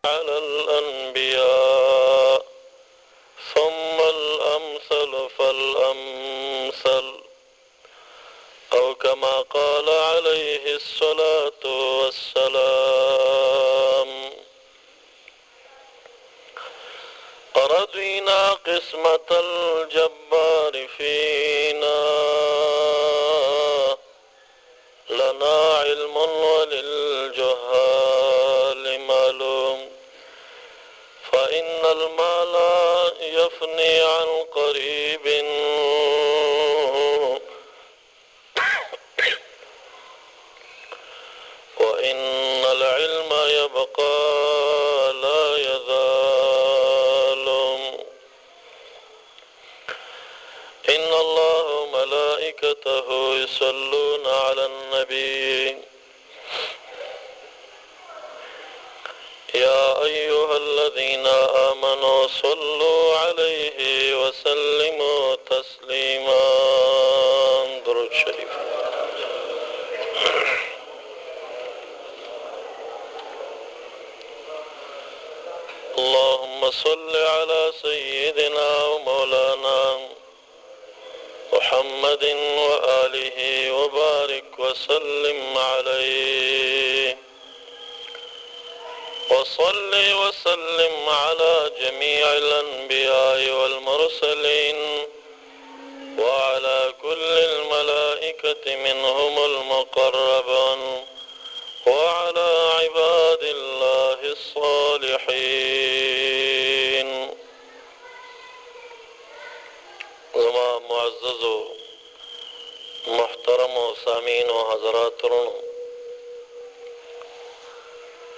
على الأنبياء ثم الأمثل فالأمثل أو كما قال عليه الصلاة والسلام. رضينا قسمة الجبار فينا، لنا علم وللجهال معلوم، فإن المال يفني عن قريب وإن العلم يبقى لا يزال. إن الله وملائكته يصلون على النبي يا أيها الذين آمنوا صلوا عليه وسلموا تسليما. درود شريف. اللهم صل على سيدنا ومولانا محمد وآله وبارك وسلم عليه، وصل وسلم على جميع الأنبياء والمرسلين وعلى كل الملائكة منهم المقربون وعلى عباد الله الصالحين. زما معززو محترمو سامعینو حضرات وروڼو،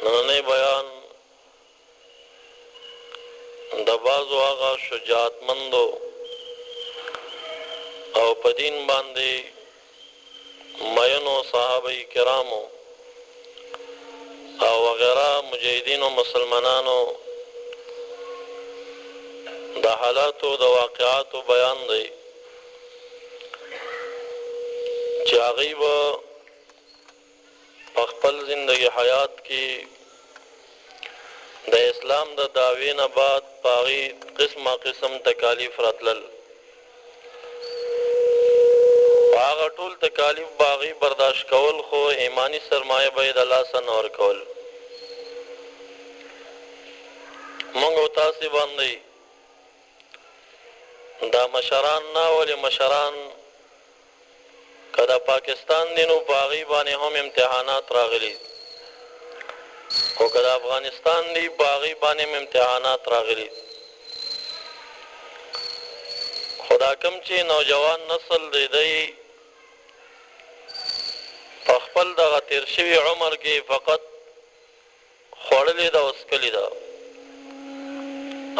نننی بیان د بعضو هغه شجاعتمندو او په دین باندې مینو صحابه کرامو او وغیره مجاهدینو مسلمانانو د حالاتو د واقعاتو بیان دی چې هغوی به په خپل زندګي حیات کې د اسلام د دعوې نه بعد په هغوی قسمه قسم تکالیف راتلل، خو هغه ټول تکالیف به هغوی برداشت کول، خو ایماني سرمایه به یې د لاسه نه ورکول. موږ او تاسې باندې دا مشران نه ولې مشران که د پاکستان دي نو په هغوی باندې هم امتحانات راغلي خو که د افغانستان دي په هغوی باندې هم امتحانات راغلي. خو دا کوم چې نوجوان نسل دی، دی په خپل دغه تېر شوي عمر کې فقط خوړلې ده او څکلې ده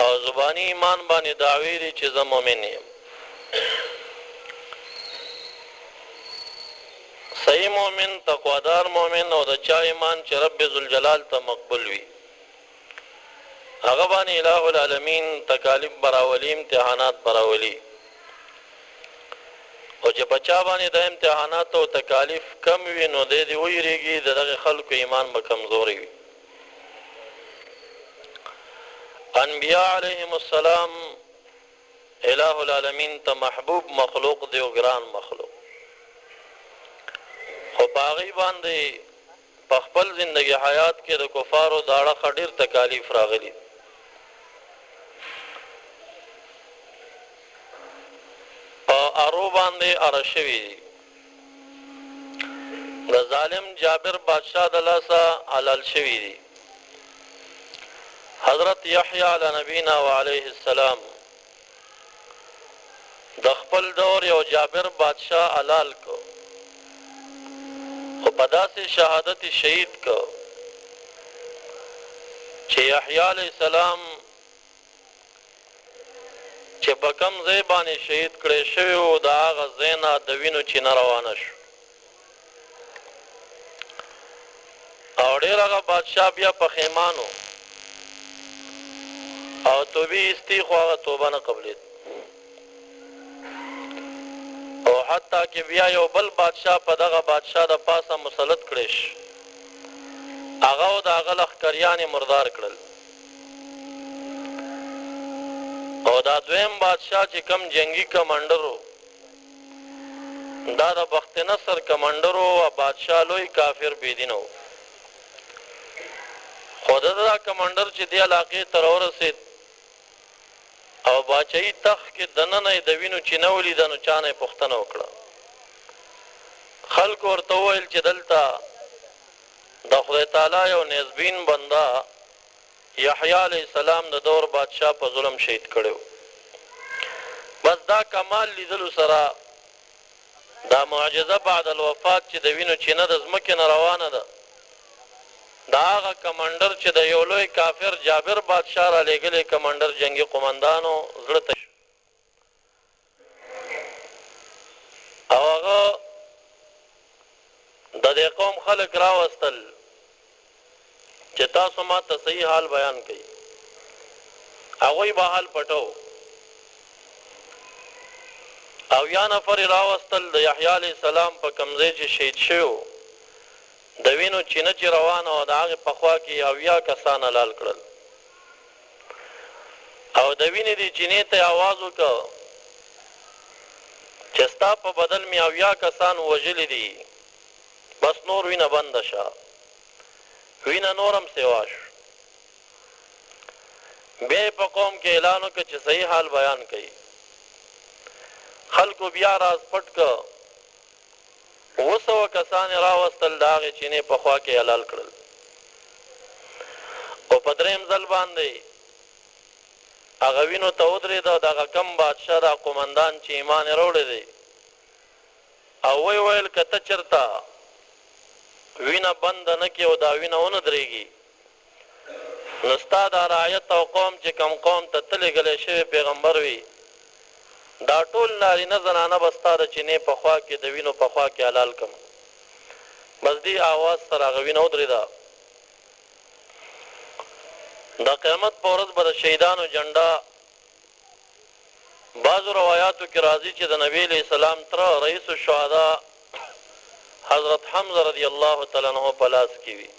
او زباني ایمان باندې دعوې دي چې زه مؤمن یم. صحیح مؤمن، تقوادار مؤمن او د چا ایمان چې رب ذوالجلال ته مقبول وي، هغه باندې الٰه العالمین تکالیف به راولي، امتحانات به راولي. او چې په چا باندې دا امتحانات او تکالیف کم وي نو دی دې ویریږي، د دغه خلکو ایمان به کمزوری وي. انبیاء علیهم السلام الٰه العالمین ته محبوب مخلوق دی او ګران مخلوق، خو په هغوی باندې په خپل زندګي حیات کې د کفارو د اړخه ډېر تکالیف راغلي. په ارو باندې اره شوي دي. د ظالم جابر بادشاه د لاسه حلال شوي دي. حضرت یحیی علی نبینا وعلیه السلام د خپل دور یو جابر بادشاه حلال کړ، خو په داسې شهادت یې شهید کړ چې یحیی علیه السلام چې په کوم ځای باندې شهید کړی شوی و، د هغه ځای نه د وینو چینه روانه شو او ډېر هغه بادشاه بیا پښیمان و او توبې ایستې، خو هغه توبه نه قبلېد او حتی کې بیا یو بل بادشاه په دغه بادشاه د پاسه مسلط کړی شو، هغه او د هغه لښکریان یې مردار کړل. او دا دویم بادشاه چې کوم جنګي کمانډر و، دا د بخت نصر کمانډر و او بادشاه لوی کافر بې دینه و. خو د ده دا کمانډر چې دې علاقې ته راورسېد او باچاهي تخت کې دننه یې د وینو چینه ولیده نو چا نه یې پوښتنه وکړه. خلکو ورته وویل چې دلته د خدای تعالی یو نیزبین بنده یحیی علیه السلام د دور بادشاه په ظلم شهید کړی وو. بس دا کمال لیدلو سره دا معجزه بعد الوفات چې د وینو چینه د ځمکې نه روانه ده د هغه کمانډر چې د یو لوی کافر جابر بادشاه رالیږلی کمانډر جنګي قومندان و زړه ته او هغه د دې قوم خلک راوستل چې تاسو ما ته صحیح حال بیان کړئ. هغوی به حال پټو. 70 نفر یې راوستل، د یحیی علیه السلام په کوم ځای چې شهید شوی و، د وینو چینه چې روانه وه، د هغې په خوا کې یې 70 کسان حلال کړل او د وینې دې چینې ته یې اواز وکړ چې ستا په بدل مې 70 کسان وژلي دي. بس نور وینه بنده شه وینه نور هم سیوا شو بیا یې په قوم کې اعلان وکړ چې صحیح حال بیان کړئ. خلکو بیا راز پټ کړ، 700 کسان یې راوستل، د هغې چینې په خوا کې حلال کړل او په دریم ځل باندې هغه وینو ته ودرېده. دغه کم بادشاه دا قومندان چې ایمان یې راوړی دی او ویې ویل، که ته چېرته وینه بنده نه کړې او دا وینه ونه درېږي، نو ستا دا رعیت او قوم چې کوم قوم ته ته لېږلی شوی پیغمبر وي، دا ټول نارینه زنانه به ستا د چینې په خوا کې د وینو په خوا کې حلال کړم. بس دې آواز سره هغه وینه ودرېده. د قیامت په ورځ به د شهیدانو جنډه بعضو روایاتو کې راځي چې د نبي علیه السلام تره رئیس الشهداء حضرت حمزه رضی الله تعالی عنه په لاس کې وي،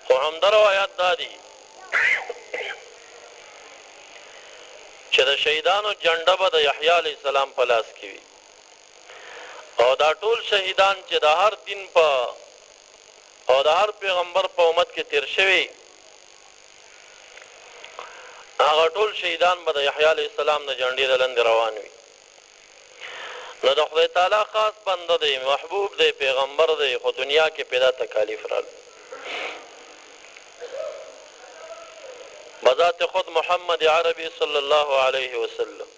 خو عمده روایات دا دي چې د شهیدانو جنډه به د یحیی علیه السلام په لاس کې وي او دا ټول شهیدان چې د هر دین په او د هر پیغمبر په امت کې تیر شوي، هغه ټول شهیدان به د یحیی علیه السلام د جنډې د لندې روان وي. نو د خدای تعالی خاص بنده دی، محبوب دی، پیغمبر دی، خو دنیا کې پیدا تکالیف رال. بذات خود محمد عربي صلی الله علیه وسلم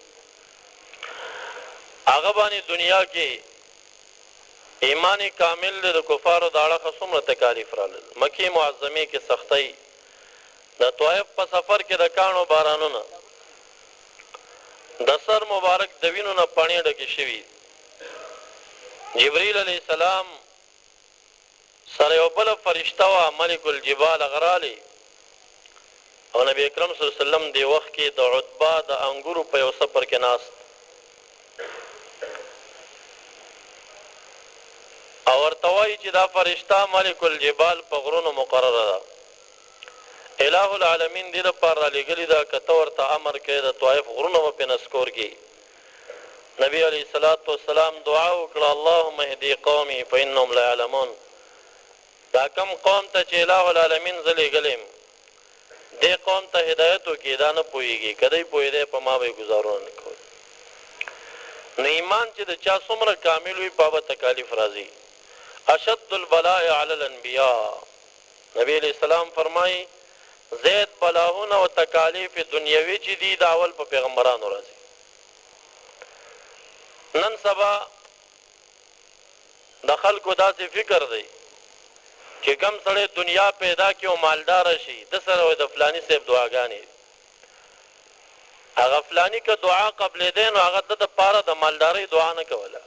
هغه باندې دنیا کې ایمان کامل دی، د کفارو د اړخه څومره تکالیف رالل، مکې معظمې کې سختۍ، د طائف په سفر کې د کاڼو بارانونه، د سر مبارک د وینو نه پڼې ډکې شوي، جبرئیل علیه السلام سره یو بله فرشته وه ملک الجبال هغه رالی او نبی اکرم صلی الله علیه وسلم دې وخت کې د عتبه د انګورو په یو سپر کې ناست او ورته وایي چې دا فرشته ملک الجبال په غرونو مقرره ده، اله العالمین دې لپاره رالیږلې ده، که ته ورته امر کوې د طائف غرونه به پرې نسکور کړي. نبی علیه الصلوة والسلام دعا وکړه، اللهم اهدی قومي فانهم لا يعلمون، دا کوم قوم ته چې اله العالمین زه لیږلی یم دې قوم ته هدایت وکړي، دا نه پوهیږي، که دی پوهیدی په ما به یې ګوزارونه نه کول. نو ایمان چې د چا څومره کامل وي په هغه به تکالیف راځي. اشد البلاء علی الانبیاء، نبی علیه السلام فرمایي، زید بلاهونه او تکالیف دنیوي چې دي دا اول په پیغمبرانو راځي. نن سبا د خلکو داسې فکر دی چې کوم سړی دنیا پیدا کړي او مالدار شي، ده سره وایي د فلاني صاحب دعاګانې دي. هغه فلاني که دعا قبلېدی نو هغه دده پاره د مالدارۍ دعا نه کوله.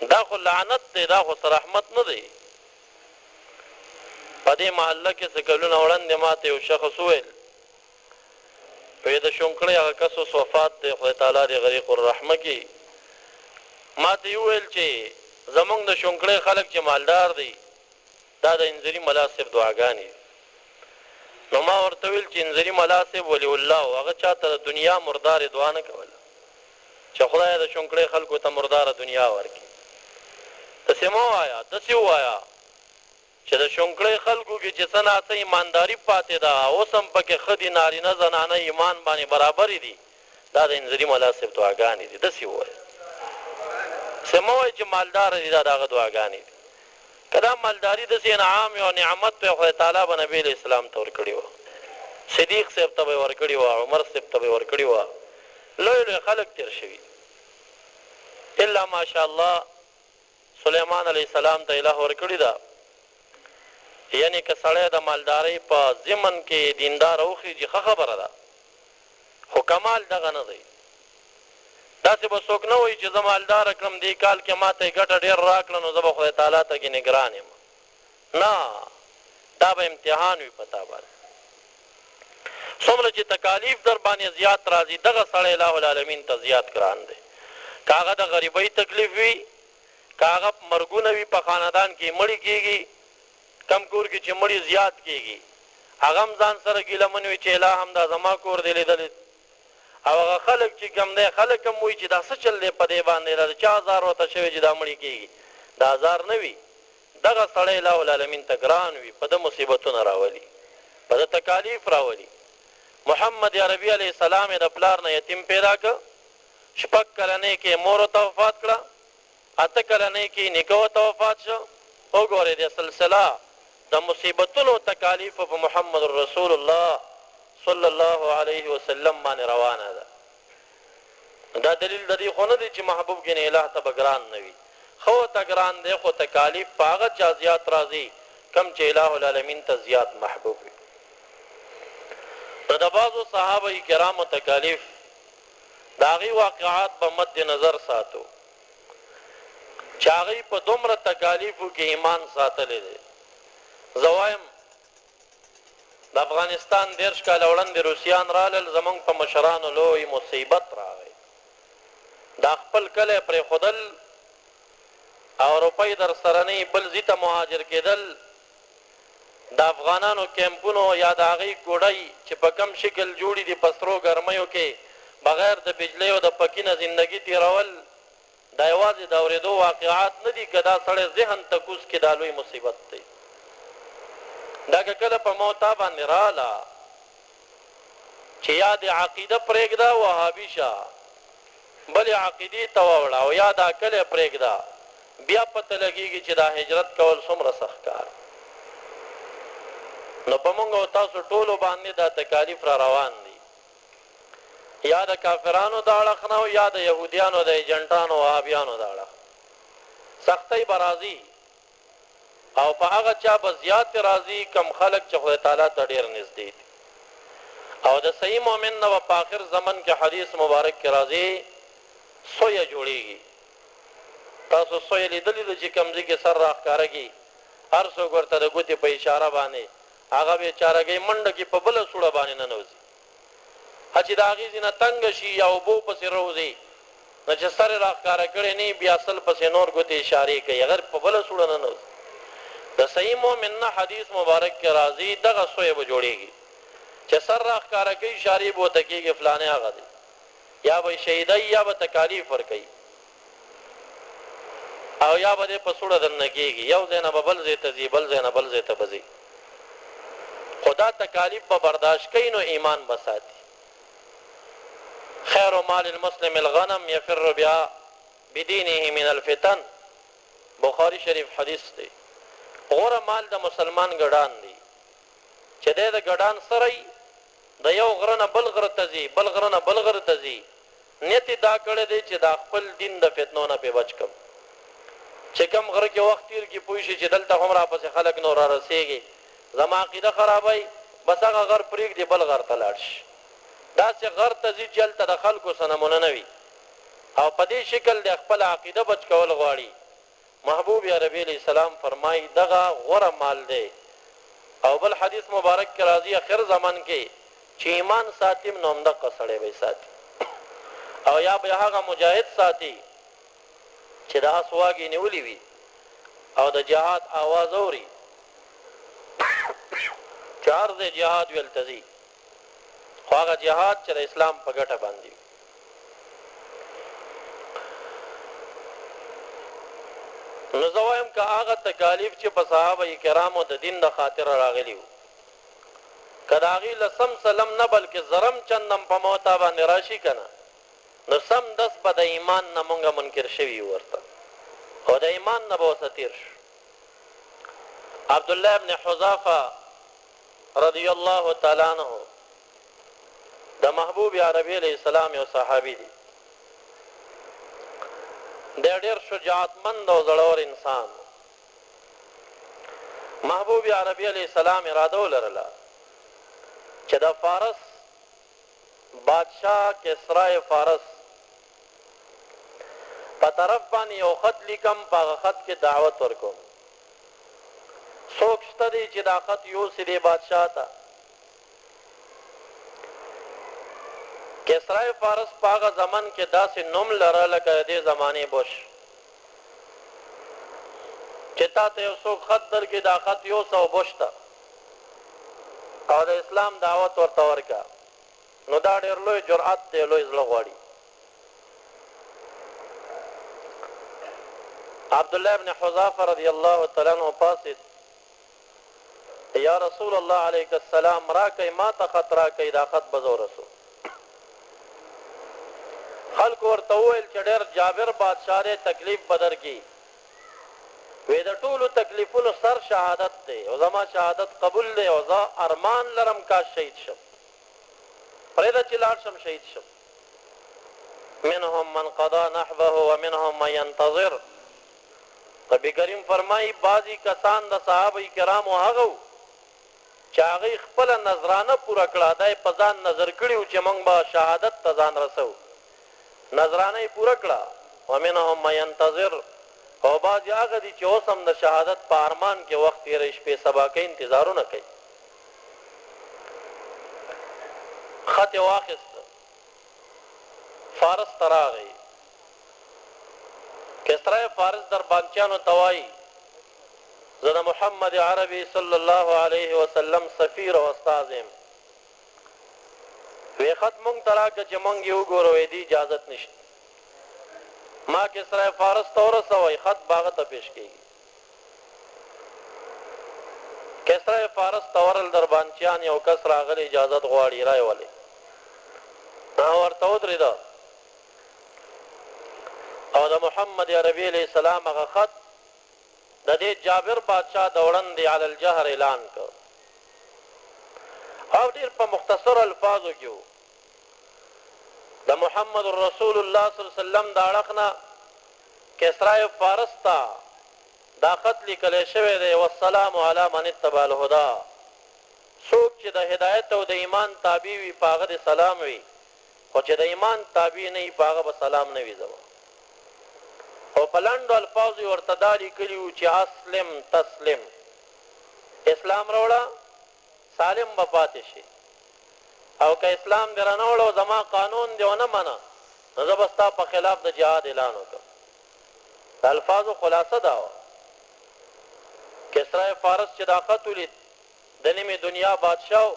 دا خو لعنت دی، دا خو څه رحمت نه دی. په دې محله کې څه کلونه وړاندې ماته یو شخص وویل، وې د شونکړۍ هغه کس اوس وفات دی، خدای تعالی دې غریق الرحمه کړي، ماته یې وویل چې زمونږ د شونکړۍ خلک چې مالدار دي دا د انځري ملا صاحب دعاګانې دي. نو ما ورته ویل چې انځري ملا صیب ولی الله و، هغه چاته د دنیا مردارې دعا نه کوله چې خدایه د شونکړې خلکو ته مرداره دنیا ورکړې. داسې مه وایه، داسې ووایه چې د شونکړې خلکو کې چې څه ناڅه ایمانداري پاتې ده او اوس هم پکې ښه دي، نارینه زنانه ایمان باندې برابرې دي، دا د انځري ملا صیب دعاګانې دي، داسې ووایه. داسې مه وایه چې مالداره دي، دا د هغه دعاګانې دي. که دا مالداري داسې انعام وی او نعمت وی خدای تعالی به نبي علیه السلام ته ورکړي وه، صدیق صاحب ته به یې ورکړي وه، عمر صاحب ته به یې ورکړي وه، لوی لوی خلک تېر شوي دي الا ماشاءالله سلیمان علیه السلام ته الٰه ورکړي ده، یعنې که سړی د مالدارۍ په ضمن کې دینداره وخیژي ښه خبره ده. خو کمال دغه نه دی. داسې به څوک نه وایي چې زه مالدار کړم، دې کال کې ماته یې ګټه ډېره راکړه نو زه به خدای تعالی ته ګنې ګران یم. نه، دا به امتحان وي په تا باندې. څومره چې تکالیف درباندې زیات راځي دغه سړی الٰه العالمین ته زیات ګران دی. که هغه د غریبۍ تکلیف وي، که هغه مرګونه وي، په خاندان کې یې مړي کېږي، کوم کور کې چې مړي زیات کېږي هغه هم ځان سره ګیله من وي چې الهه همدا زما کور دې لیدلی او هغه خلک چې کوم دی خلک هم وایي چې دا څه چل دی په دې باندې دا د چا ازار ورته شوی چې دا مړي کېږي دا ازار نه وي دغه سړی الٰه العالمین ته ګران وي په ده مصیبتونه راولي په ده تکالیف راولي محمد عربي علیه السلام یې د پلار نه یتیم پیدا کړ شپږ کلنۍ کې مور ورته وفات کړه اته کلنۍ کې نیکه ورته وفات شو، وګورئ د سلسله د مصیبتونو او تکالیفو په محمد رسول الله صلی الله علیه وسلم باندې روانه ده. نو دا دلیل د دې خو نه دی چې محبوب ګنې اله ته به ګران نه وي، ښه ورته ګران دی خو تکالیف په هغه چا زیات راځي کوم چې اله العالمین ته زیات محبوب وي. نو د بعضو صحابه کرامو تکالیف د هغوی واقعات به مد نظر ساتو. چې هغوی په دومره تکالیفو کې ایمان ساتلی دی. زه وایم د افغانستان 30 کاله وړاندې روسیان رالل، زمونږ په مشرانو لوی مصیبت راغی، دا خپل کلی پرېښودل او روپۍ درسره نه وي بل ځي ته مهاجر کېدل، د افغانانو کیمپونو یا د هغوی ګوډۍ چې په کوم شکل جوړې دي په سرو ګرمیو کې بغیر د بجلۍ او د پکي نه زندګي تیرول دا یوازې د اوریدو واقعات نه دي که دا سړی ذهن ته کوز کړي دا لوی مصیبت دی دا که کله په ما او تا باندې راله چې یا دې عقیده پرېږده وهابي شه بلې عقیدې ته واوړه او یا دا کلی پرېږده بیا پته لګېږي چې دا هجرت کول څومره سخت کار دی. نو په مونږ او تاسو ټولو باندې دا تکالیف را روان دي یا د کافرانو د اړخ نه او یا د یهودیانو د ایجنټانو وهابیانو د اړخ سختۍ به راځي او په هغه چا به زیاتې راځي کوم خلک چې خدای تعالی ته ډېر نږدې دي او د صحیح مؤمن نه به په آخر زمن کې حدیث مبارک کې راځي سویه جوړیږي. تاسو سویه لیدلې ده چې کوم ځای کې سر راښکاره کړي هر څوک ورته د ګوتې په اشاره باندې هغه بیچارګۍ منډه کې په بله سوړه باندې ننوځي. ها چې د هغې ځینه تنګه شي یا اوبو پسې روځي نو چې سر یې راښکاره کړی نه وي بیا سل پسې نور ګوتې اشارې کوي هغه په بله سوړه ننوځي. د صحیح مؤمن نه حدیث مبارک کې راځي دغه سویه به جوړیږي چې سر راښکاره کوي اشارې به ورته کیږي فلانی هغه دی یا به یې شهیدوي یا به تکالیف ورکوي او یا به دی په سوړه دننه کیږي یو ځای نه به بل ځای ته ځي بل ځای نه بل ځای ته به ځي خو دا تکالیف به برداشت کوي نو ایمان به ساتي خیر مال المسلم الغنم یفر بها بدینه من الفتن بخاری شریف حدیث دی غوره مال د مسلمان ګډان دی چې دی د ګډان سره د یو غره نه بل غره ته ځي بل غره نه بل غره ته ځي نیت یې دا کړی دی چې دا خپل دین د فتنو نه پرې بچ کړم. چې کوم غره کې وخت تېر کړي پوه شي چې دلته هم راپسې خلک نور رارسېږي زما عقیده خرابوي بس هغه غر پرېږدي بل غر ته لاړ شي. داسې غر ته ځي چې هلته د خلکو څه نمونه نه وي او په دې شکل دی خپله عقیده بچ کول غواړي. محبوب عربي علیه السلام فرمايي دغه غوره مال دی او بل حدیث مبارک کې راځي اخر زمن کې چې ایمان ساتي نو همدقه سړی به یې ساتي او یا به هغه مجاهد ساتي چې د اس واګې نیولي وي او د جهاد آواز اوري چې هر ځای جهاد وي هلته ځي، خو هغه جهاد چې د اسلام په ګټه باندې وي. نو زه وایم که هغه تکالیف چې په صحابه کرامو د دین د خاطره راغلي وو، که د هغوی لسم سلم نه بلکې زرم چند هم په ما تا باندې راشي که نه، نو سمدست به د ایمان نه مونږ منکر شوي یو ورته او د ایمان نه به ورڅخه تېر شو. عبدالله ابن حذافه رضی الله تعالی عنه د محبوب عربي علیه السلام یو صحابي دی. دی ډېر شجاعتمند او زړور انسان و. محبوب عربي علیه السلام اراده ولرله چې د فارس بادشاه کسرای فارس په طرف باندې یو خط لیکم، په هغه خط کې دعوت ورکوم، څوک شته دی چې دا خط یوسي دې بادشاه ته؟ کسرای فارس په هغه زمن کې داسې نوم لره لکه د دې زمانې بوش، چې تا ته یو څوک خط درکړي دا خط یوسه او بوش ته او د اسلام دعوت ورته ورکړه، نو دا ډېر لوی جرأت دی، لوی زړه غواړي. عبدالله ابن حذافه رضی الله تعالی عنه پاڅېد، یا رسول الله علیک السلام راکړئ، ما ته خط راکړئ، دا خط به زه ورسوم. خلکو ورته وویل چې ډېر جابر بادشاه دی، تکلیف به درکړي. وې د ټولو تکلیفونو سر شهادت دی او زما شهادت قبول دی او زه ارمان لرم کاش شهید شم، پرېږده چې لاړ شم شهید شم. منهم من قضا نحبه ومنهم من ينتظر. نبی کریم فرمایي بعضی کسان د صحابه کرامو هغه وو چې هغوی خپله نذرانه پوره کړه، دا یې په ځان نذر کړي وو چې موږ به شهادت ته ځان رسوو، نذرانه یې پوره کړه، ومنهم من ینتظر، او بعضې هغه دي چې اوس هم د شهادت په ارمان کې وخت تېروي، شپې سبا کوي، انتظارونه کوي. خط یې واخیست، فارس ته راغی، کسرای فارس دربانچیانو ته وايي، زه د محمد عربي صلی الله علیه وسلم سفیر او استازی یم. وې خط مونږ ته راکړه چې مونږ یې وګورو، وې دې اجازت نشته. ما کسرای فارس ته ورسوئ، خط به هغه ته پیش کېږي. کسرای فارس ته ورل دربانچیان، یو کس راغلی اجازت غواړي، رایې ولې. هغه ورته ودرېده او د محمد عربي علیه السلام هغه خط د دې جابر بادشاه د وړندې علی الجهر اعلان کړ او ډېر په مختصرو الفاظو کې وو. د محمد رسول الله صلی الله علیه وسلم د اړخ نه کسرای فارس ته دا خط لیکل شوی دی، والسلام علی من اتبع الهدی، څوک چې د هدایت او د ایمان تابع وي په هغه دې سلام وي، خو چې د ایمان تابع نه وي په هغه به سلام نه وي. زما او په لنډو الفاظو یې ورته دا لیکلي وو چې اسلم تسلم، اسلام راوړه سالم به پاتې شې، او که اسلام دې رانه وړ او زما قانون دې ونه منه نو زه به ستا په خلاف د جهاد اعلان وکړم. د الفاظو خلاصه دا وه. کسرای فارس چې دا خط ولید، د نیمې دنیا بادشاه و،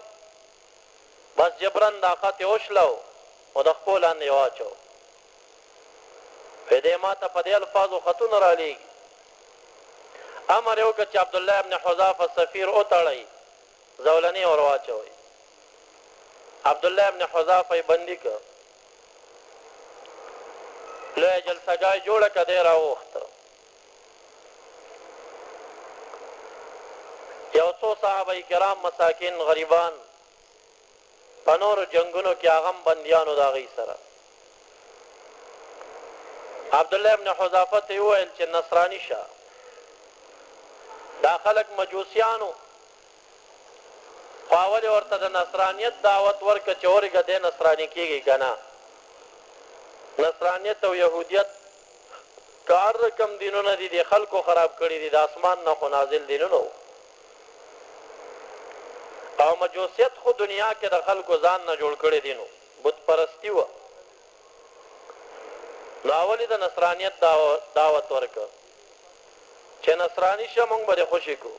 بس جبراً دا خط یې وشلو او د خپو لاندې یې واچو. وې دی ماته په دې الفاظو خطونه رالېږي. امر یې وکړ چې عبدالله ابن حذافه سفیر وتړئ، زولنې ور واچوئ. عبدالله ابن حذافه یې بندي کړ. لویه جلسه ګاه یې جوړه کړه، دی راوغوښت. یو څو صحابه کرام مساکین غریبان په نورو جنګونو کې هغه هم بندیانو د هغوی سره. عبدالله ابن حذافه ته یې وویل چې نصراني شه. دا خلک مجوسیان وو، خو اول یې ورته د نصرانیت دعوت ورکړ چې ورګه دی نصراني کېږي که نه. نصرانیت او یهودیت که هر رقم دینونه دي، دې خلکو خراب کړي دي، د اسمان نه خو نازل دینونه وو. او مجوسیت خو دنیا کې د خلکو ځان نه جوړ کړی دین وو، بت پرستي وه. نو اول یې د نصرانیت دعوت ورکړ چې نصراني شه، موږ به دې خوشې کړو.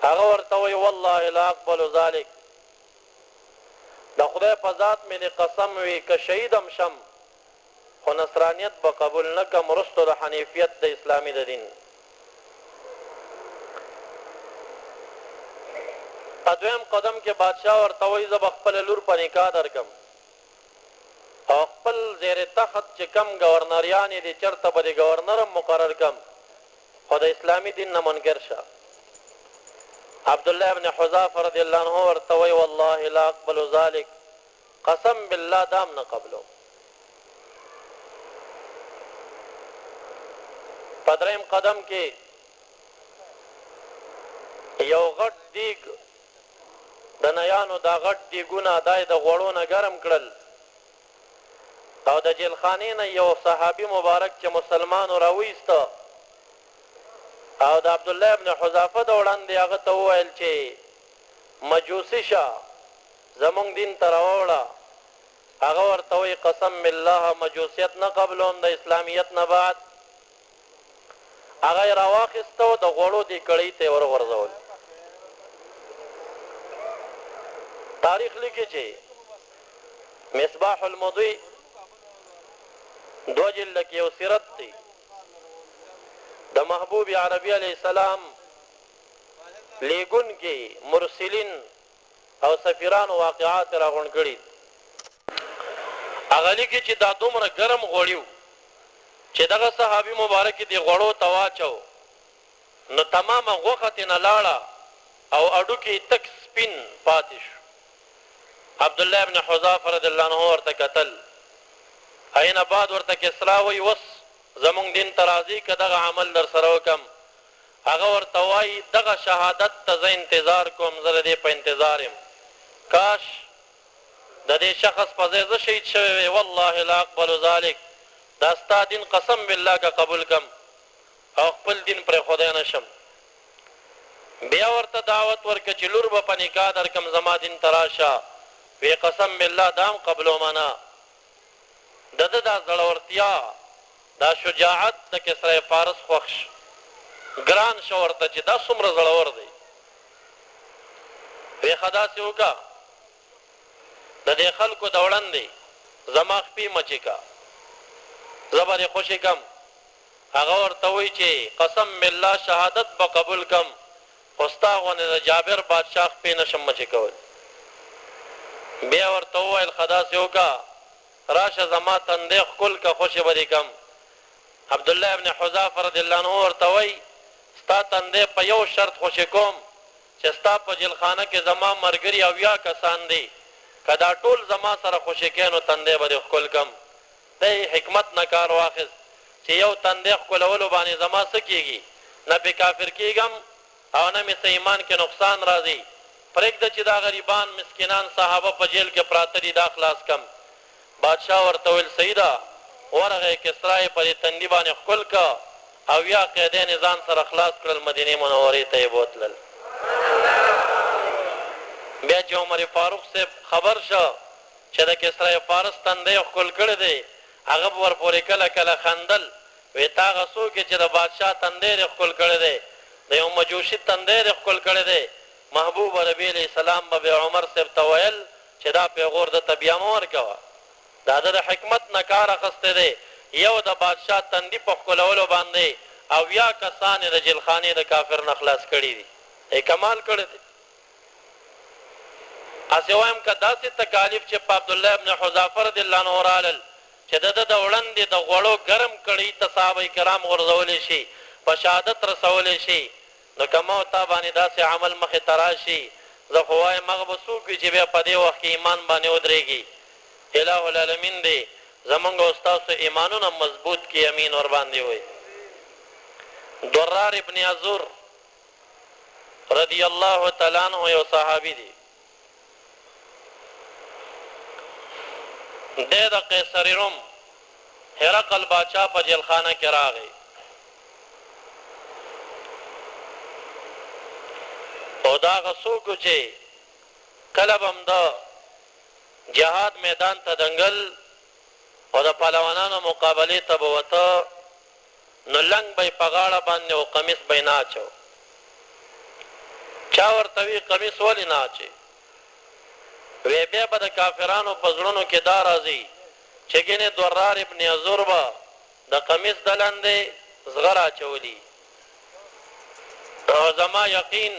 هغه ورته وایي، والله لا اقبل ذلک، د خدای په ذات مې دې قسم وي که شهید هم شم خو نصرانیت به قبول نه کړم وروسته د حنیفیت د اسلامي د دین. په دویم قدم کې بادشاه ورته وایي، زه به خپله لور په نکاح درکړم او خپل زیر تخت چې کوم ګورنریان یې دي چرته به دې ګورنر هم مقرر کړم خو د اسلامي دین نه منکر شه. عبدالله ابن حذافه رضی الله عنه ورته وایي، والله لا اقبل ذلک، قسم بالله دا هم نه قبلوم. په دریم قدم کې یو غټ دیګ د نیانو دا غټ دیګونه دا یې د غوړو نه ګرم کړل او د جیلخانې نه یو صحابي مبارک چې مسلمان و راوایسته او د عبدالله ابن حذافه د وړاندې هغه ته وویل چې مجوسي شه زمونږ دین ته راوړه. هغه ورته وایي قسم بالله مجوسیت نه قبلوم د اسلامیت نه بعد. هغه یې راواخیسته او د غوړو دې کړۍ ته یې ورغورځول. تاریخ لیکي چې مصباح المضی دوه جلد کې یو سیرت دی د محبوب عربي علیه السلام لیږونکي مرسلین او سفیرانو واقعات راغونډ کړي. هغه لیکي چې دا دومره ګرم غوړي وو چې دغه صحابي مبارک یې دې غوړو ته واچو نو تمامه غوښه ترېنه لاړه او هډوکي یې تک سپین پاتې شو. عبدالله ابن حذافه رضی الله عنه ورته کتل. هغې نه بعد ورته کسرا وایي اوس زمونږ دین ته راځې که دغه عمل درسره وکړم؟ هغه ورته وايي، دغه شهادت ته زه انتظار کوم، زه د دې په انتظار یم، کاش د دې شخص په ځای زه شهید شوی وی، والله لا اقبل ذلک، دا ستا دین قسم بالله که قبول کړم او خپل دین پرېښودی نه شم. بیا ورته دعوت ورکړ چې لور به په نکاح درکړم، زما دین ته راشه، وې قسم بالله دا هم قبلوم نه. د ده دا زړورتیا، دا شجاعت د کسری فارس خوښ شو، ګران شو ورته چې دا څومره زړور دی. وې ښه داسې وکړه، د دې خلکو د وړاندې زما خپې مچې کړه، زه به دې خوشې کړم. هغه ورته وایي چې قسم بالله شهادت به قبول کړم، خو ستا غوندې د جابر بادشاه خپې نه شم مچې کولی. بیا ورته وویل، ښه داسې وکړه، راشه زما تندی ښکل که خوشې به دې کړم. عبدالله ابن حذافه رضی الله عنه ورته وایي، ستا تندی په یو شرط خوشې کوم چې ستا په جیلخانه کې زما مرګري 70 کسان دي، که دا ټول زما سره خوشې کړې نو تندی به دې ښکل کړم. دی حکمت نه کار واخیست چې یو تندی ښکلولو باندې زما څه کیږي، نه پې کافر کیږم او نه مې څه ایمان کې نقصان راځي، پرېږده چې دا غریبان مسکینان صحابه په جیل کې پراته دي دا خلاص کړم. بادشاه ورته وویل صحیح ده، ورغی کسرا یې په دې تندي باندې ښکل کړ، 70 قیدیان یې ځان سره خلاص کړل مدینې منورې ته یې بوتلل. بیا چې عمر فاروق صاحب خبر شو چې د کسری فارس تندی یې ښکل کړی دی، هغه به ورپورې کله کله خندل، وې ته هغه څوک یې چې د بادشاه تندی دې ښکل کړی دی، د یو مجوسي تندی دې ښکل کړی دی، محبوب عربي علیه السلام به بیا عمر صاحب ته ویل چې دا پیغور ده ته بیا مه ورکوه، دا ده د حکمت نه کار اخیستی دی، یو د بادشاه تندي په ښکلولو باندې 70 کسان یې د جیلخانې د کافر نه خلاص کړي دي، یې کمال کړی دی. هسې وایم که داسې تکالیف چې په عبدالله ابن حذافه رضی الله عنه رالل چې د ده د وړندې د غوړو ګرم کړهي ته صحابه کرام غورځولی شي، په شهادت رسولی شي، نو که ما او تا باندې داسې عمل مخې ته راشي، زه خو وایم هغه به څوک وي چې بیا په دې وخت کې ایمان باندې ودرېږي. اله العالمین دې زمونږ او ستاسو ایمانونه مضبوط کړي، امین ورباندې ووایئ. ضرار ابن ازور رضی الله تعالی عنه یو صحابي دی. دی د قیصر روم هرقل باچا په جیلخانه کې راغی او دا هغه څوک چې کله به هم د جهاد میدان ته دنګل او د پهلوانانو مقابلې ته به وته نو لنګ به یې په غاړه باندې او قمیص به یې نه اچو. چا ورته وی قمیص ولې نه اچوې؟ وی بیا به د کافرانو په زړونو کې دا راځي چې ګنې ضرار ابن عزور به د قمیص د لاندې زغره اچولي او زما یقین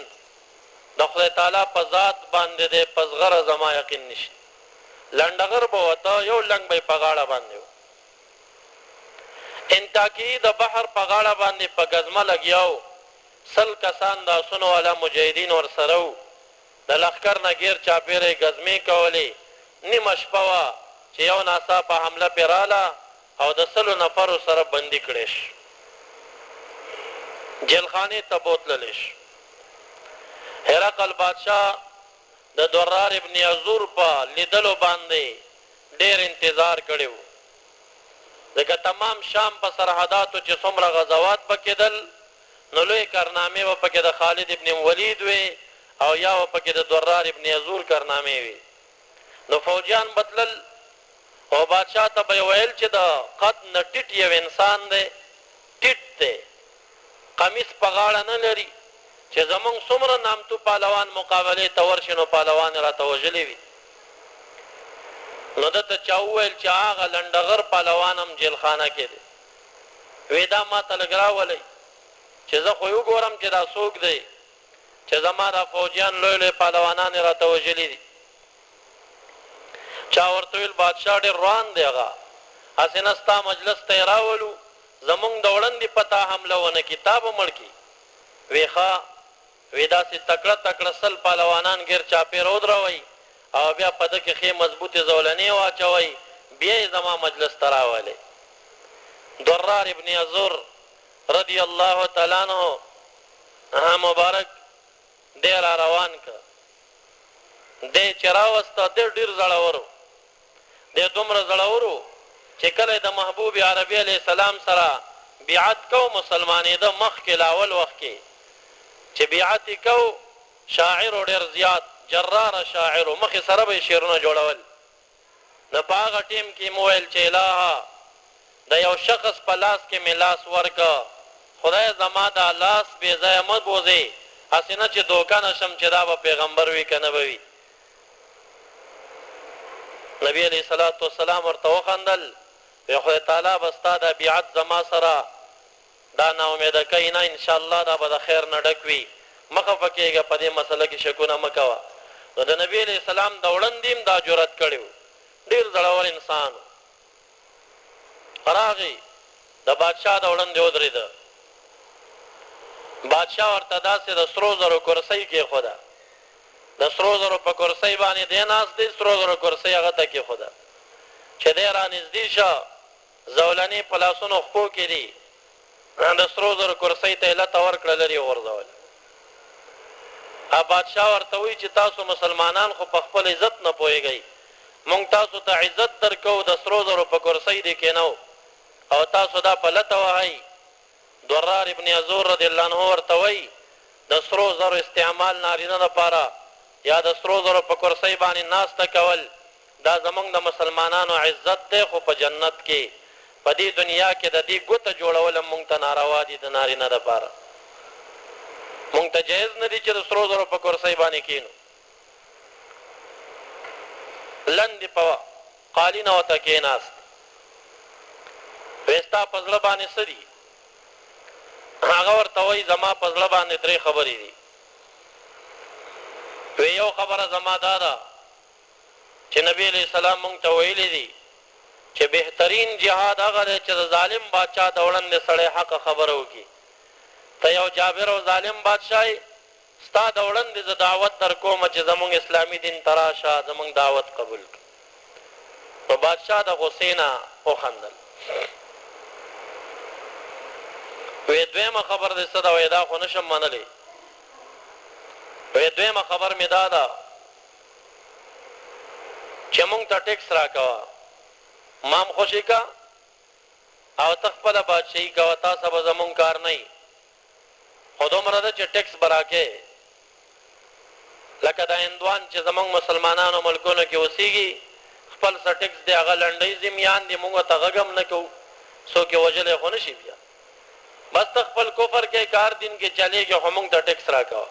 د خدای تعالی په ذات باندې دی په زغره زما یقین نشته. لنډغر به وته یو لنګ به یې په غاړه باندې و. انتاکیي د بحر په غاړه باندې په ګزمه لګیا و، 100 کسان د اسونو والا مجاهدین ورسره وو، د لښکر نه ګیر چاپیره یې ګزمې کولې، نیمه شپه وه چې یو ناڅاپه حمله پرې راله او د 100 نفرو سره بندي کړی شو، جیلخانې ته بوتلل شو. هرقل بادشاه د ضرار ابن عزور په لیدلو باندې ډېر انتظار کړی وو، ځکه تمام شام په سرحداتو چې څومره غزوات به کېدل نو لوی کارنامې به پکې د خالد ابن ولید وې او یا به پکې د ضرار ابن عزور کارنامې وې، نو فوجیان به تلل او بادشاه ته به یې ویل چې د قد نه ټیټ یو انسان دی، ټیټ دی، قمیص په غاړه نه لري، چې زمونږ څومره نامتو پهلوان مقابلې ته ورشي نو پهلوان یې راته وژلی وي. نو ده ته چا وویل چې هغه لنډغر پهلوان هم جیلخانه کې دی. وې دا ماته لږ راولئ چې زه خو یې وګورم چې دا څوک دی چې زما دا فوجیان لوی لوی پهلوانان یې راته وژلي دي. چا ورته وویل بادشاه ډېر روان دی هغه هسې نه ستا مجلس ته یې راولو زمونږ د وړندې په تا حمله ونه کړي تا به مړ کړي. وې ښه، وې داسې تکړه تکړه 100 پهلوانان ګېر چاپېره ودروئ او بیا په ده کې ښې مضبوطې زولنې واچوئ، بیا یې زما مجلس ته راولئ. ضرار ابن عزور رضی الله تعالی عنه مبارک دی را روان کړ. دی چې راوسته، دی ډېر زړور و. دی دومره زړور و چې کله یې د محبوب عربي علیه السلام سره بیعت کو مسلمانېده مخکې له اول وخت کې چې بیعت یې کو شاعر و ډېر زیات جراره شاعر و مخې سره به یې شعرونه جوړول نو په هغه ټیم کې یې وویل چې الهه د یو شخص په لاس کې مې لاس ورکړ خدایه زما دا لاس بې ځایه مه بوځې هسې نه چې دوکه نه شم چې دا به پیغمبر وي که نه به وي. نبی علیه الصلوة والسلام ورته وخندل، وی خدای تعالی به ستا دا بیعت زما سره دا نا امیده کوي نه، ان شاء الله دا به د خیر نه ډک وي، مه خفه کیږه، په دې مسئله کې شکونه مه کوه. نو د نبی علیه السلام د وړندې هم دا جرأت کړی وو، ډیر زړور انسان وو. راغی د بادشاه د وړاندې ودرېده. بادشاه ورته داسې د سرو زرو کرسۍ کېښوده. د سرو زرو په کرسۍ باندې دی ناست دی، سرو زرو کرسۍ هغه ته کېښوده. چې دی رانږدې شه، زولنې په لاسونو خپو کې دي، د سرو زرو کرسۍ ته یې لته ورکړه، لرې یې وغورځوله. بادشاه ورته وایي چې تاسو مسلمانان خو په خپل عزت نه پوهېږئ، مونږ تاسو ته عزت درکوو، د سرو زرو په کرسۍ دې کېنوو او تاسو دا په لته وهئ. ضرار ابن عزور رضی الله عنه ورته وایي، د سرو زرو استعمال نارینه لپاره یا د سرو زرو په کرسۍ باندې ناسته کول دا زمونږ د مسلمانانو عزت دی خو په جنت کې، په دې دنیا کې د دې ګوته جوړول هم مونږ ته ناروا دي د نارینه لپاره مونږ ته جایز نه دي چې د سرو زرو په کرسۍ باندې کینو. لندې په قالینه ورته کېناست، وې ستا په زړه باندې څه دي؟ هغه ورته وایي زما په زړه باندې درې خبرې دي. وې یو خبره زما دا ده چې نبی علیه السلام مونږ ته ویلي دي چې بهترین جهاد هغه دی چې د ظالم بادشاه د وړاندې سړی حقه خبره وکړي. ته یو جابر او ظالم بادشاه یې، ستا د وړندې زه دعوت درکوم چې زمونږ اسلامي دین ته راشه زمونږ دعوت قبول کړه. نو بادشاه د غصې نه وخندل. وې دویمه خبر دې څه ده؟ وې دا خو نشم منلی. وې دویمه خبر مې دا ده چې مونږ ته ټیکس راکوه، ما هم خوشې که او ته خپله بادشاهي کوه، تا سره به زمونږ کار نه وي. خو دومره ده چې ټیکس به راکې لکه دا هندوان چې زمونږ مسلمانانو ملکونو کې اوسیږي خپل څه ټیکس دی هغه لنډۍ زمیان دي مونږ ته غږ هم نه کوو څوک یې وژلی خو نه شي بیا بس ته خپل کفر کې کار دین کې چلېږي خو مونږ ته ټیکس راکوه.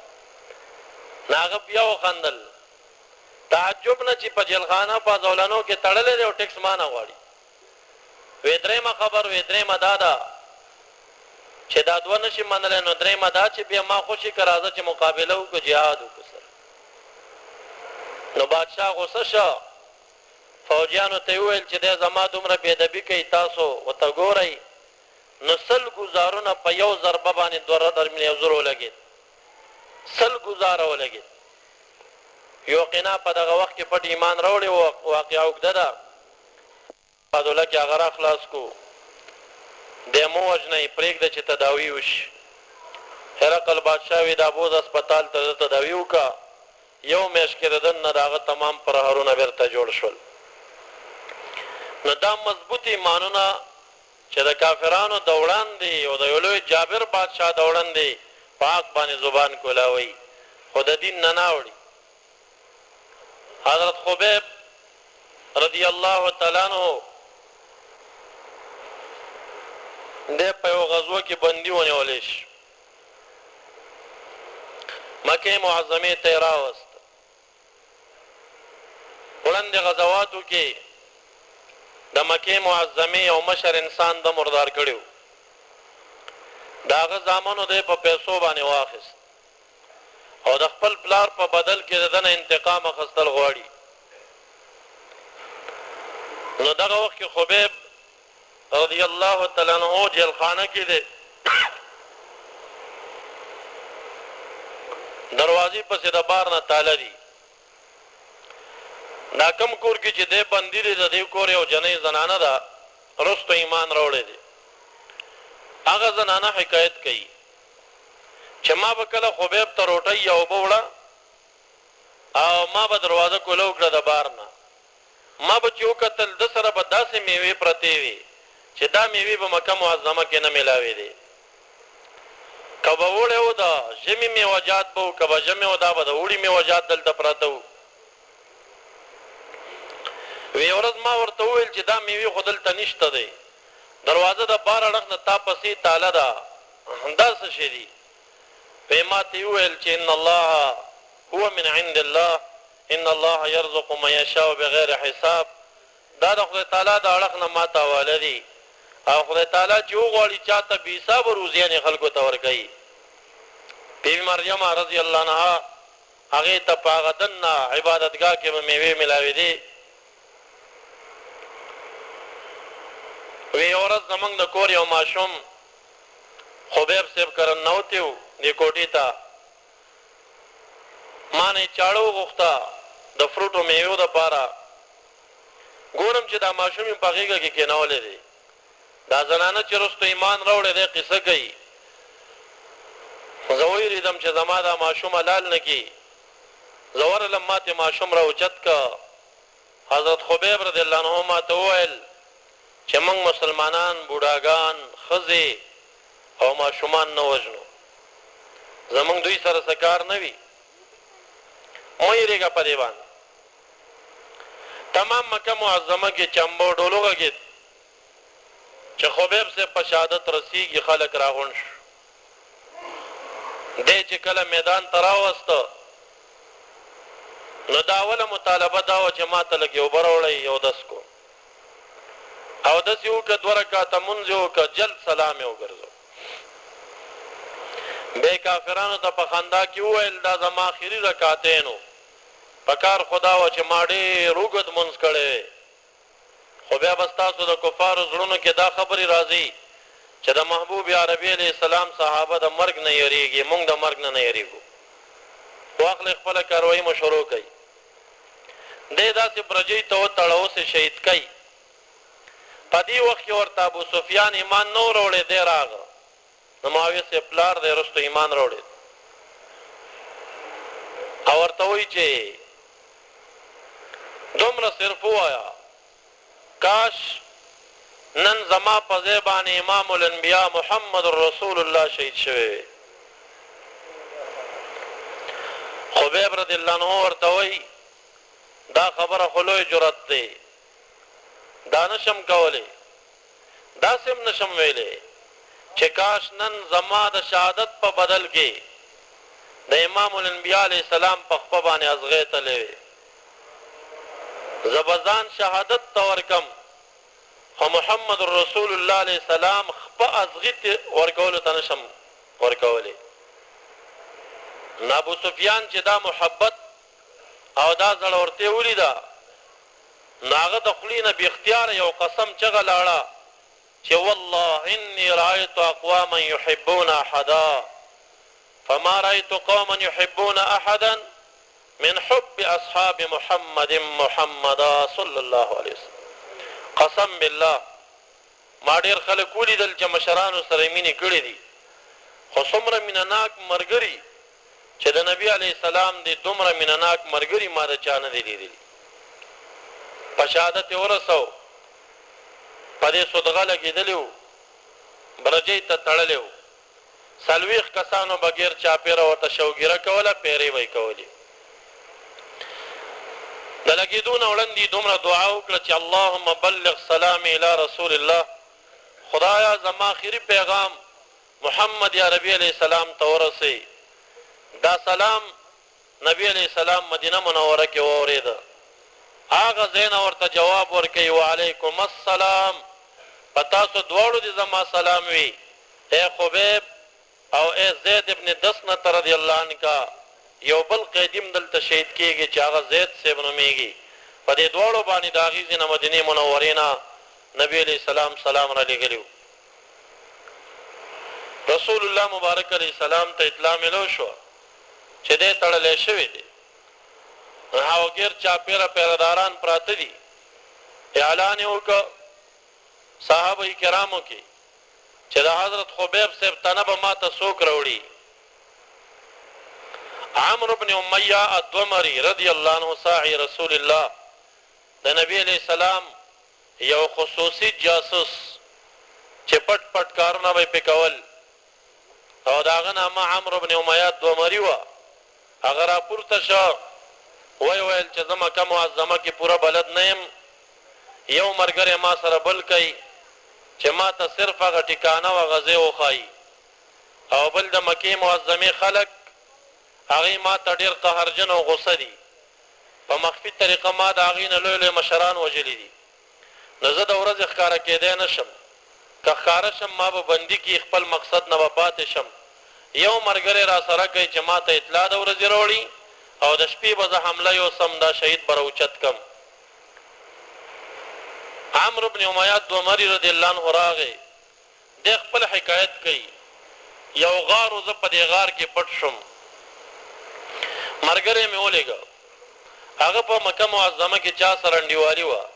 نو هغه بیا وخندل، تعجب نه چې په جېلخانه په زولنو کې تړلی دی او ټېکس ما نه غواړي. وې درېیمه خبر، وې درېیمه دا ده چې دا دوه نه شي منلی نو درېیمه دا چې بیا ما خوشې که راځه چې مقابله وکړو جهاد وکړو سره. نو بادشاه غوسه شو، فوجیانو ته یې وویل چې دی زما دومره بې ادبي کوي تاسو ورته ګورئ، نو 100 ګوزارونه په یو ضربه باندې دوه درمیانزور ولګېد. 100 ګوزاره ولګېد. یوقنا په دغه وخت کې پټ ایمان راوړی و، واقعه اوږده ده. تبادله کې هغه را خلاص کو، دی مه وژنئ، پرېږده چې تداوي وشي. هرقل بادشاه وي دا بوځه هسپتال ته، د ده تداوي وکړه. یو میاشت کې د دننه د هغه تمام پرهرونه بېرته جوړ شول. نو دا مضبوط ایمانونه چې د کافرانو د وړاندې او د یو لوی جابر بادشاه د وړاندې په حق باندې زبان کولاوي خو د دین نه نه اوړي. حضرت خبیب رضی الله تعالی عنہ د په یو غزوه کې بندي ونیول شي، مکه معظمه ته راوست. وړاندې غزواتو کې د مکې معظمې یو مشر انسان ده مردار کړی و، د هغه زامنو دی په پیسو باندې واخیست او د خپل پلار په بدل کې د ده نه انتقام اخیستل غواړي. نو دغه وخت کې خبیب رضی الله تعالی عنه جیلخانه کې دی، دروازې پسې د بار نه تاله دي. دا کوم کور کې چې دی بندي دی، د دې کور یو جنۍ زنانه ده، رستو ایمان راوړی دی. هغه زنانه حکایت کوي چې ما به کله خبیب ته روټۍ یا اوبه وړه او ما به دروازه کوله وکړه د بار نه، ما به چې وکتل ده سره به داسې مېوې پرتې وې چې دا مېوې به مکه معظمه کې نه ملاوېدې. که به اوړی و د ژمي مېوه جات به وو، که به ژمی و دا به د اوړي مېوه جات دلته پراته وو. وې یوه ورځ ما ورته وویل چې دا مېوې خو دلته نشته دی، دروازه د بار اړخ نه تا پسې تاله ده، دا څه شی دي؟ وې ما ته یې وویل چې ان الله هو من عند الله ان الله يرزق من يشاء بغير حساب دا د خدای تعالی د اړخ نه ماته حواله دي او خدای تعالی چې وغواړي چاته بې حسابه روزیانې خلکو ته ورکوي. بي بي مریم رضی الله عنها هغې ته په هغه دننه عبادتګاه کې به مېوې ملاوېدې. وی یوه ورځ زمونږ د کور یو ماشوم خبیب صاحب کره ننوتی و دې کوټې ته، ما نه یې چاړه وغوښته د فروټو مېوو دپاره، ګورم چې دا ماشوم یې په غېږه کې کېنولی دی. دا زنانه چې وروسته ایمان راوړی دی قصه کوي، زه وېرېدم چې زما دا ماشوم حلال نه کړي، زه ورغلم ما ترې ماشوم راوچت کړ. حضرت خبیب رضی الله عنه ماته وویل چې موږ مسلمانان بوډاګان، ښځې او ماشومان نه وژنو، زموږ دوی سره څه کار نه وي، مه یریږه په دې باندې. تمام مکه معظمه کې چمبو ډول وغږېد چې خبیب صاحب په شهادت رسیږي، خلک راغونډ شو. دی چې کله میدان ته راوست نو دا اوله مطالبه دا وه چې ماته لږې اوبه راوړئ، اودس کوم. اودس یې وکړ، دوه رکعته لمونځ یې وکړ، جلد سلام یې وګرځاوه. بیا یې کافرانو ته په خندا کې وویل، دا زما اخري رکعتین وو، په کار خو دا وه چې ما ډېر اوږد لمونځ کړی وی، خو بیا به ستاسو د کفارو زړونو کې دا خبرې راځي چې د محبوب عربي علیه السلام صحابه د مرګ نه یریږي، مونږ د مرګ نه نه یریږو. واخلئ خپله کاروایي مو شروع کړئ. دی داسې برجۍ ته وتړه اوس یې شهید کړئ. په دې وخت کې ورته ابو سفیان ایمان نه و راوړی، دی راغی د معاویه صاحب پلار دی، وروسته ایمان راوړی او ورته وایي چې دومره صرف ووایه کاش نن زما په ځای باندې امام الانبیاء محمد رسول الله شهید شوی وی. خبیب رضی الله عنه ورته وایي دا خبره خو لوی جرأت دی، دا نشم کولی، داسې هم نشم ویلی چې کاش نن زما د شهادت په بدل کې د امام الانبیاء علیه السلام په خپه باندې ازغی تللی وی. زه به ځان شهادت ته ورکړم خو محمد رسول الله علیه السلام خپه ازغي ورکولو ته نشم ورکولی. نو ابو سفیان چې دا محبت او دا زړورتیا ولیده نو هغه د خولې نه بې اختیاره یو قسم چغه لاړه چې والله انی رأیت اقواما یحبون احدا فما رأیت قوما یحبون احدا من حب اصحاب محمد محمدا صلی الله علیه وسلم. قسم بالله ما ډېر خلک ولیدل چې مشرانو سره یې مینې کړې دي خو څومره مینه ناک مرګري چې د نبي علیه السلام دي دومره مینه ناک مرګري ما د چا نه دي لیدلي. په شهادت یې ورساوه. په دې صدغه لګېدلی و، برجۍ ته تړلی و. 40 کسانو به ګېر چاپېره ورته شوګیره کوله، پیرې به یې کولې. د لګېدو نه وړاندې یې دومره دعا وکړه چې اللهم بلغ سلامي الی رسول الله، خدایه زما اخري پیغام محمد عربي علیه السلام ته ورسوې. دا سلام نبی علیه السلام مدینه منوره کې واورېده، هغه ځای نه ورته جواب ورکوي، وعلیکم السلام، په تاسو دواړو دې زما سلام وي، ای خبیب او ای زید ابن دسنة رضی الله عنک، یو بل قیدي هم دلته شهید کېږي چې هغه زید صاحب نومېږي، په دې دواړو باندې د هغې ځای نه مدینې منورې نه نبی علیه السلام سلام رالېږلی و. رسول الله مبارک علیه السلام ته اطلاع ملو شوه چې دی تړلی شوی دی او ګیر چاپیره پیره داران پراته دي. اعلان یې وکړ صحابه کرامو کې چې د حضرت خبیب صاحب تنه به ماته څوک راوړي. عمرو بن امیه الدمري رضی الله عنه ساعي رسول الله د نبی علیه السلام یو خصوصي جاسوس چې پټ پټ کارونه به یې پرې کول او د هغه نامه عمرو بن امیه الدمري وه، هغه راپورته شو، ویې ویل چې زه مکه معظمه کې پوره بلد نه یم، یو ملګری ما سره بل کړئ چې ما ته صرف هغه ټکانه او هغه ځای وښايي او بل د مکې معظمې خلک هغوی ما ته ډېر قهرجن او غوسه دي، په مخفي طریقه ما د هغوی نه لوی لوی مشران وژلي دي. نو زه د ورځې ښکاره کېدای نه شم، که ښکاره شم ما به بندي کړي، خپل مقصد نه به پاتې شم، یو مرګری راسره کړئ چې ماته اطلاع د ورځې راوړي او د شپې به زه حمله یوسم، دا شهید به راوچت کړم. عمرو بن امیه الدمري رضی الله عنه راغی، دی خپل حکایت کوي، یو غار و، زه په دې غار کې پټ شوم، مرګری مې ولېږه، هغه په مکه معظمه کې چا سره انډیوالي وه،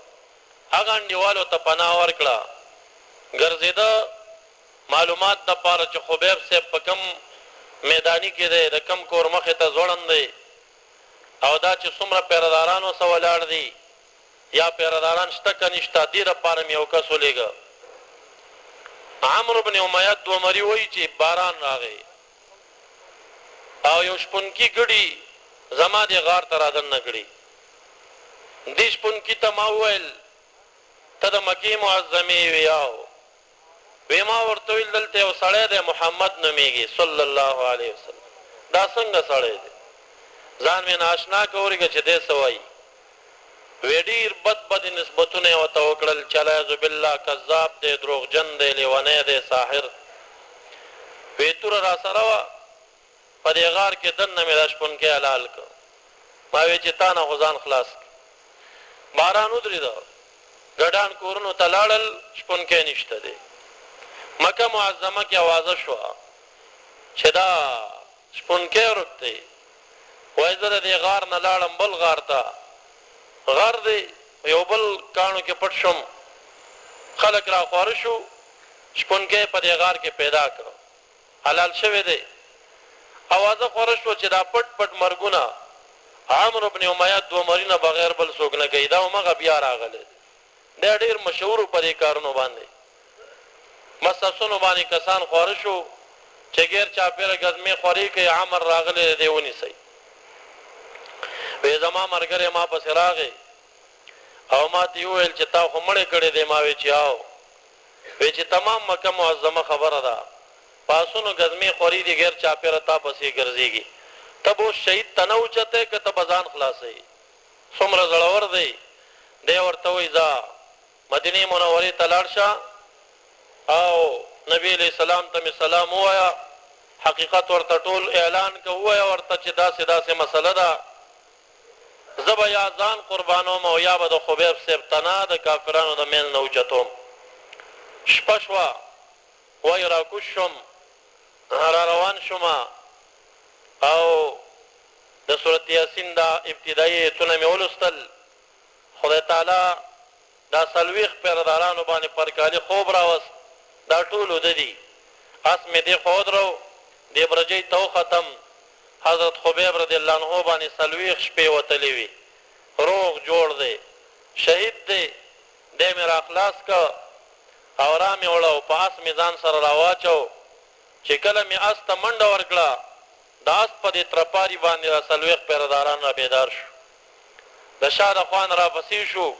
هغه انډیوال ورته پناه ورکړه، ګرځېده معلومات دپاره چې خبیب صاحب په کوم میداني کې دی، د کوم کور مخې ته ځوړند دی او دا چې څومره پیره داران ورسره ولاړ دي، یا پیره داران شته که نشته، دې لپاره مې یو کس ولېږه. عمرو بن امیه الدومري وایي چې باران راغی او یو شپونکي ګړي زما دې غار ته رادننه کړي. دې شپونکي ته ما وویل، ته د مکې معظمې یې؟ وی آو. وی ما ورته ویل دلته یو سړی دی محمد نومیږي صلی الله علیه وسلم دا څنګه سړی دی ځان مې نااشنا که ورګه چې دی څه وایي وی ډیر بد بد نسبتونه یې ورته وکړل چې العیاذ بالله کذاب دی دروغجن دی لیونی دی ساحر وی توره راسره وه په دې غار کې دننه مې دا شپونکی حلال کړ. ما وې چې تا نه خو ځان خلاص کړ. باران ودرېده. ګډان کورونو ته لاړل، شپونکی نشته دی. مکه معظمه کې اوازه شوه چې دا شپونکی ورک دی. وایي زه د دې غار نه لاړم بل غار ته. غر دی، یو بل کاڼو کې پټ شوم. خلک راخواره شو، شپونکی یې په دې غار کې پیدا کړ. حلال شوی دی. اوازه خوره شوه چې دا پټ پټ مرګونه عمرو بن امیه دومري نه بغیر بل څوک نه کوي، دا همغه بیا راغلی دی. دی ډېر مشهور و په دې کارونو باندې. بس اسونو باندې کسان خواره شو چې ګیر چاپېره ګزمې خورې کوي، عمر راغلی دی، دی ونیسئ. وې زما مرګری ما پسې راغی او ماته یې وویل چې تا خو مړی کړی دی، ما وې چې آو. وې چې تمام مکه معظمه خبره ده په اسونو ګزمې خورې دي غیر چاپېره تا پسې ګرځېږي. ته به اوس شهید تنه اوچتې که ته به ځان خلاصوې؟ څومره زړور دی، دی ورته وایي، ځه مدینې منورې ته لاړ شه او نبي علیه السلام ته مې سلام ووایه، حقیقت ورته ټول اعلان کړه، ووایه ورته چې داسې داسې مسله ده، زه به یا ځان قربانوم او یا به د خبیب صاحب تنه د کافرانو د منځ نه اوچتوم. شپه شوه، وایي راکوز شوم، را روان شوم او د سورة یاسین دا ابتدایي ایتونه مې ولوستل، خدای تعالی دا 40 پیردارانو باندې پرکالي خوب راوست، دا ټول اوده دي، اس مې دې خوا ودرو، دې برجۍ ته وختم، حضرت خبیب رضی الله عنه باندې 40 شپې وتلې وې، روغ جوړ دی، شهید دی، دی مې راخلاص کړ او رامې وړه او په اس مې ځان سره راواچو، چې کله مې اس ته منډه ورکړه، د اس په دې ترپاري باندې دا 40 پیرداران رابیدار شو، د شا د خوا نه راپسې شو،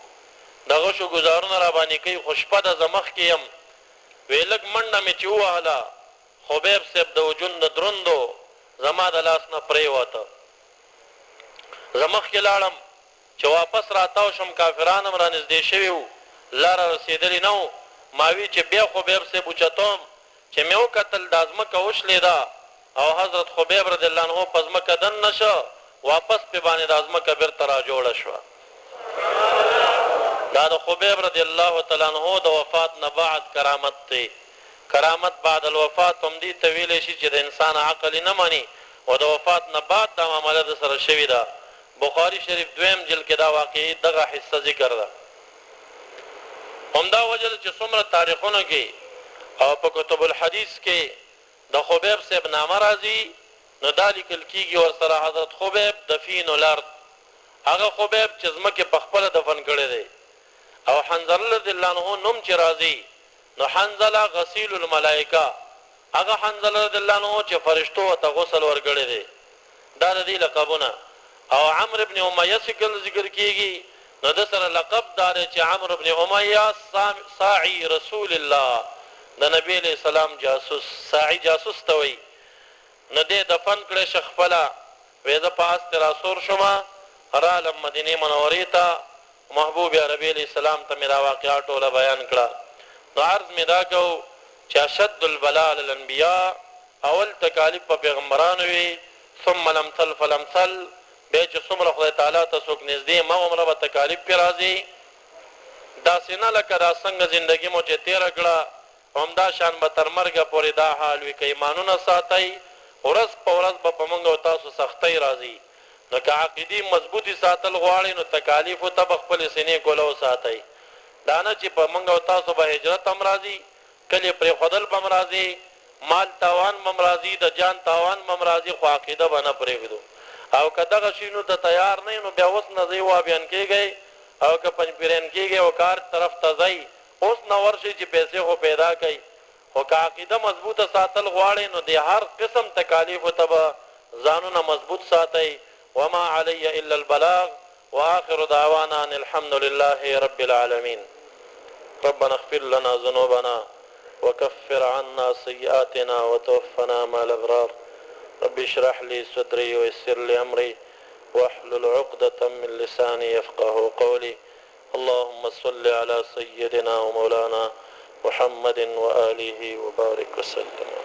د غشو ګوزارونه راباندې کوي، خو شپه ده زه مخکې یم، وې لږ منډه مې چې ووهله، خبیب صیب د وجون د دروندو زما د لاس نه پرېوته، زه مخکې لاړم، چې واپس راتاو شوم کافران هم رانږدې شوي وو، لاره رسېدلي نه وو، ماوي چې بیا خبیب صیب اوچتوم، چې مې وکتل دا ځمکه وشلېده او حضرت خبیب رضی الله عنه په ځمکه دننه شو، واپس پرې باندې دا ځمکه بېرته راجوړه شوه. دا د خبیب رضی الله تعالی عنه د وفات نه بعد کرامت دی. کرامت بعد الوفات هم دې ته ویلی شي چې د انسان عقل یې نه مني او د وفات نه بعد دا معامله ده سره شوې ده. بخاري شریف دویم جلد کې دا واقعې دغه حصه ذکر ده. همدا وجه ده چې څومره تاریخونو کې او په کتب الحدیث کې د خبیب صاحب نامه راځي نو دا لیکل کیږي ورسره حضرت خبیب دفین الارض، هغه خبیب چې ځمکې په خپله دفن کړی دی. او حنظله رضی الله عنه نوم چې راځي نو حنظله غسیل الملائکه، هغه حنظله رضی الله عنه چې فرشتو ورته غسل ورکړی دی، دا د دې لقبونه. او عمرو بن امیه چې کله ذکر کیږي نو ده سره لقب دا دی چې عمرو بن امیه ساعی رسول الله، د نبی علیه السلام جاسوس، ساعی جاسوس ته وایي. نو دی دفن کړی شه خپله، وایي زه په اس ترې راسور شوم، رالم مدینې منورې ته، محبوب عربي علیه السلام ته مې دا واقعه ټوله بیان کړه. نو عرض مې دا کو چې اشد البلاء علی الانبیاء، اول تکالیف په پیغمبرانو وي، ثم الامثل فالامثل، بیا چې څومره خدای تعالی ته څوک نږدې هماغومره به تکالیف پرې راځي. داسې نه لکه دا څنګه زندګي مو چې تېره کړه همدا شان به تر مرګه پورې دا حال وي. که ایمانونه ساتئ ورځ په ورځ به په موږ او تاسو سختۍ راځي. نو که عقیدې مضبوطې ساتل غواړئ نو تکالیفو ته به خپلې سینې ګوله وساتئ. دا نه چې په موږ او تاسو به هجرت هم راځي، کلي پرېښودل به هم راځي، مال تاوان به هم راځي، د جان تاوان به هم راځي، خو عقیده به نه پرېږدو. او که دغه شیونو ته تیار نه یئ نو بیا اوس نه ځئ وابیان کېږئ او که پنجپیریان کېږئ او که هر طرف ته ځئ اوس نه ورشئ چې پیسې خو پیدا کړئ، خو که عقیده مضبوطه ساتل غواړئ نو دې هر قسم تکالیفو ته به ځانونه مضبوط ساتئ. وما علی الا البلاغ وآخر دعوانا ان الحمد لله رب العالمین. ربنا اغفر لنا ذنوبنا وکفر عنا سیئاتنا وتوفنا مع الابرار. رب اشرح لي صدري ويسر لي امري واحلل عقدة من لساني يفقهوا قولي. اللهم صل على سيدنا ومولانا محمد وآله وبارك وسلم.